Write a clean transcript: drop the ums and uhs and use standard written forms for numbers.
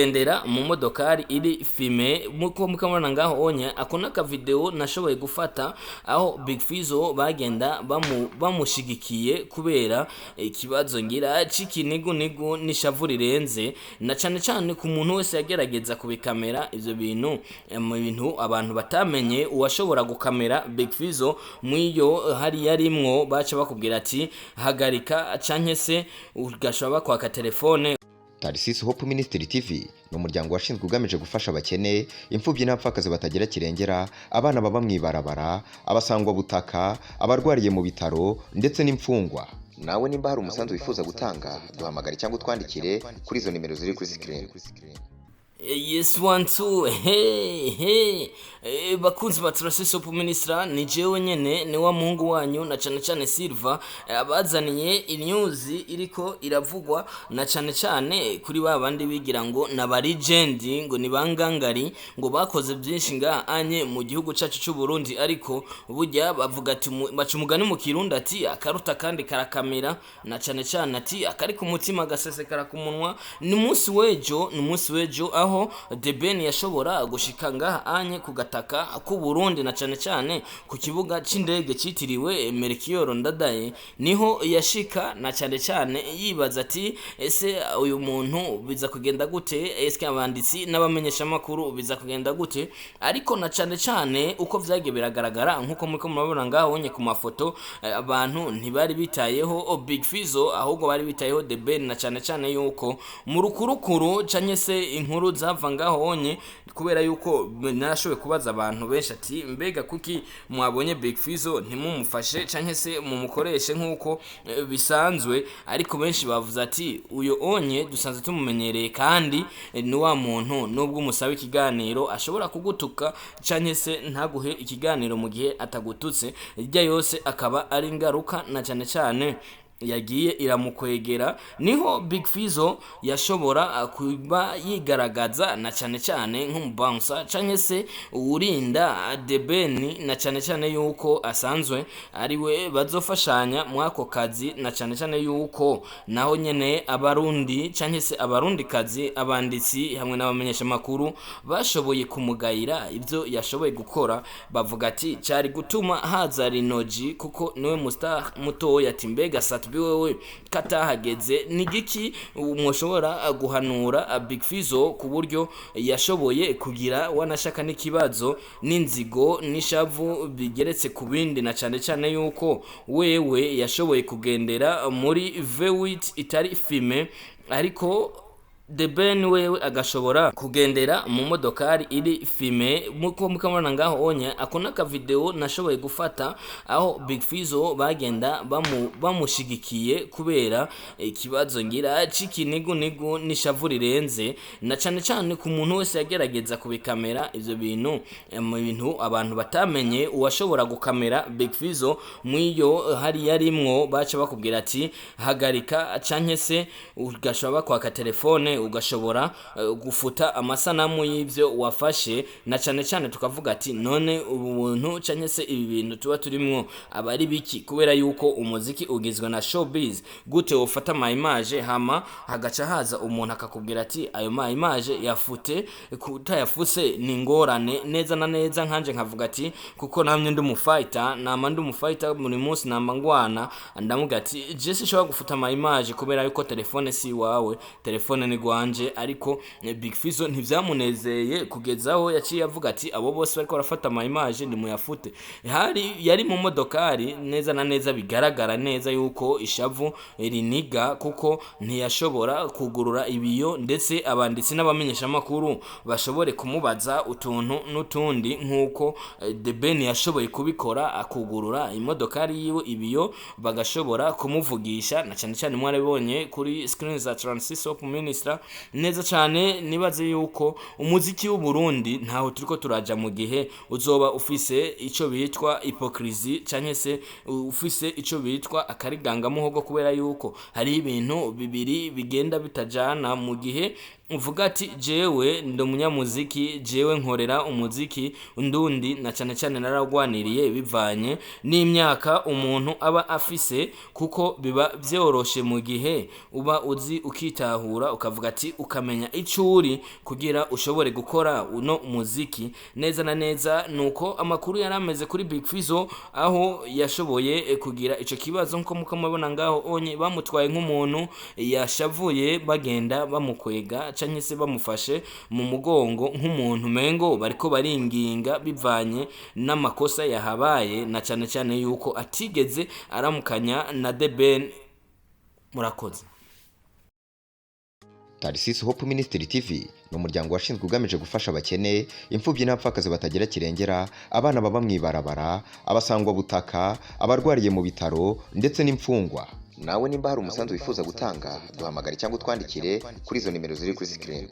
Gendera mu modokari iri fumé, muko mukamubona ngaho onye. Ako n'aka video nashoboye gufata aho Big Fizzo bagenda bamushigikiye kubera ikibazo ngira c'ikinigunigu n'ishavu rirenze, na cane cane ku muntu wese yagerageza kubikamera ivyo bintu. Mu bintu abantu batamenye, uwashobora gukamera Big Fizzo mw'iyo hari yarimwo, baca bakubwira ati hagarika, canke se ugashobora bakwaka telefone. Tarisisi Hope Ministry TV ni umuryango washinzwe ugamije gufasha abakene, imfubyi n'abapfakazi batagira kirengera, abana baba mu ibarabara, abasangwabutaka, abarwariye mu bitaro ndetse n'imfungwa. Nawe nimba hari umusanzu wifuza gutanga, duhamagare cyangwa utwandikire kuri izo nimero ziri kuri screen. Yes, one two, hey hey. Bakunzi ba Tracess Hope Ministry, ni jewe nyene, ni wa muhungu wanyu, na cane cane Silva, abazaniye news iriko iravugwa, na cane cane kuri ba bandi bigira ngo na legend, ngo ni bangangari, ngo bakoze byinshi ngaha anye mu gihugu cacu c'u Burundi. Ariko burya bavuga ati baca umugani mu Kirundi ati akaruta kandi karakamira, na cane cane ati akari ku mutima gasesekara ku munwa. Ni umunsi w'ejo, ni umunsi w'ejo aho The Ben yashobora gushika ngaha anye ku gataka k'u Burundi, na cane cane ku kibuga c'indege citiriwe Melchior Ndadaye, niho yashika, na cane cane yibaza ati ese uyu muntu biza kugenda gute? Ese abanditsi n'abamenyeshamakuru biza kugenda gute? Ariko na cane cane uko vyagiye biragaragara, nkuko muriko murabona ngaho nye ku mafoto, abantu ntibari bitayeho Big Fizzo, ahubwo bari bitayeho The Ben, na cane cane yuko mu rukurukuru canke se inkuru zava ngaho onye, kubera yuko narashoboye kubaza abantu benshi ati mbega kuki mwabonye Big Fizzo ntimumufashe canke se mumukoreshe nk'uko bisanzwe? Ariko benshi bavuze ati uyo onye dusanzwe tumumenyereye, kandi ni wa muntu nubwo umusaba ikiganiro ashobora kugutuka canke se ntaguhe ikiganiro mu gihe atagututse. Irya yose akaba ari ingaruka na cane cane yagiye iramukwegera. Niho Big Fizzo yashobora kuba yigaragaza, na cane cane nk'umubouncer canke se uwurinda The Ben, na cane cane yuko asanzwe ariwe bazofashanya mwako kazi, na cane cane yuko naho nyene Abarundi canke se Abarundikazi, abanditsi hamwe n'abamenyesha makuru bashoboye kumugayira ivyo yashoboye gukora. Bavuga ati cari gutuma haza Rinoji kuko niwe mustar mutoya, ati mbega Sat-B wewe katahageze ni giki mwoshobora guhanura Big Fizzo ku buryo yashoboye kugira wanashaka n'ikibazo n'inzigo n'ishavu bigeretse ku bindi, na cane cane yuko wewe yashoboye kugendera muri V8 itari fumé, ariko The Ben wewe agashobora kugendera mu modokari iri fumé, muko mukamubona ngaho onye. Ako n'aka video nashoboye gufata aho Big Fizzo bagenda bamushigikiye kubera ikibazo ngira c'ikinigunigu n'ishavu rirenze, na cane cane ku muntu wese yagerageza kubikamera ivyo bintu. Mu bintu abantu batamenye, uwashobora gukamera Big Fizzo mw'iyo hari yarimwo, baca bakubwira ati hagarika, canke se ugashobora bakwaka telefone, ugashobora gufuta amasanamu y'ivyo wafashe. Na cane cane tukavuga ati none ubu buntu canke se ibi bintu tuba turimwo aba ari biki? Kubera yuko umuziki ugizwe na showbiz, gute wofata ama image hama hagaca haza umuntu akakubwira ati ayo ma image yafute, kutayafuse ni ngorane? Neza na neza nkanje nkavuga ati kuko namye ndi umufighter, nama ndi umufighter, buri munsi nama ngwana, ndamuga ati je sinshobora gufuta ama image kubera yuko telefone si iwawe, telefone ni gwanje. Ariko Big Fizzo ntivyamunezeye kugeza aho yaciye avuga ati abo bose bariko barafata ama image nimuyafute. Hari yari mu modokari, neza na neza bigaragara neza yuko ishavu riniga, kuko ntiyashobora kugurura ibiyo, ndetse abanditsi n'abamenyeshamakuru bashobore kumubaza utuntu n'utundi nk'uko The Ben yashoboye kubikora, akugurura imodokari yiwe ibiyo, bagashobora kumuvugisha, na cyane cyane mwarabibonye kuri screen za Transis Hope Minister neza cyane. Nibaze yuko umuziki w'u Burundi ntaho turiko turaja mu gihe uzoba ufise ico bitwa hypocrisie canke se ufise ico bitwa akarigangamuhogo, kubera yuko hari ibintu bibiri bigenda bitajana mu gihe Uvuga ati: "Jewe ndi umunyamuziki, jewe nkorera umuziki ndundi, na cane cane naragwaniriye", bivanye n'imyaka umuntu aba afise, kuko biba vyoroshe mu gihe uba uzi, ukitahura, ukavuga ati, ukamenya ico uri kugira ushobore gukora uno muziki neza na neza. Nuko amakuru yari ameze kuri Big Fizzo, aho yashoboye kugira ico kibazo, nko muko mubibona ngaho onye bamutwaye nk'umuntu yashavuye, bagenda bamukwega canke se bamufashe mu mugongo nk'umuntu mengo bariko baringinga, bivanye n'amakosa yahabaye, na cane cane yuko atigeze aramukanya na The Ben. Murakoze. Tarisisi Hope Ministry TV ni umuryango washinzwe ugamije gufasha abakene, imfubyi n'abapfakazi batagira kirengera, abana baba mu ibarabara, abasangwabutaka, abarwariye mu bitaro ndetse n'imfungwa. Nawe nimba hari umusanzu wifuza gutanga, duhamagare cyangwa utwandikire kuri izo nimero ziri kuri screen.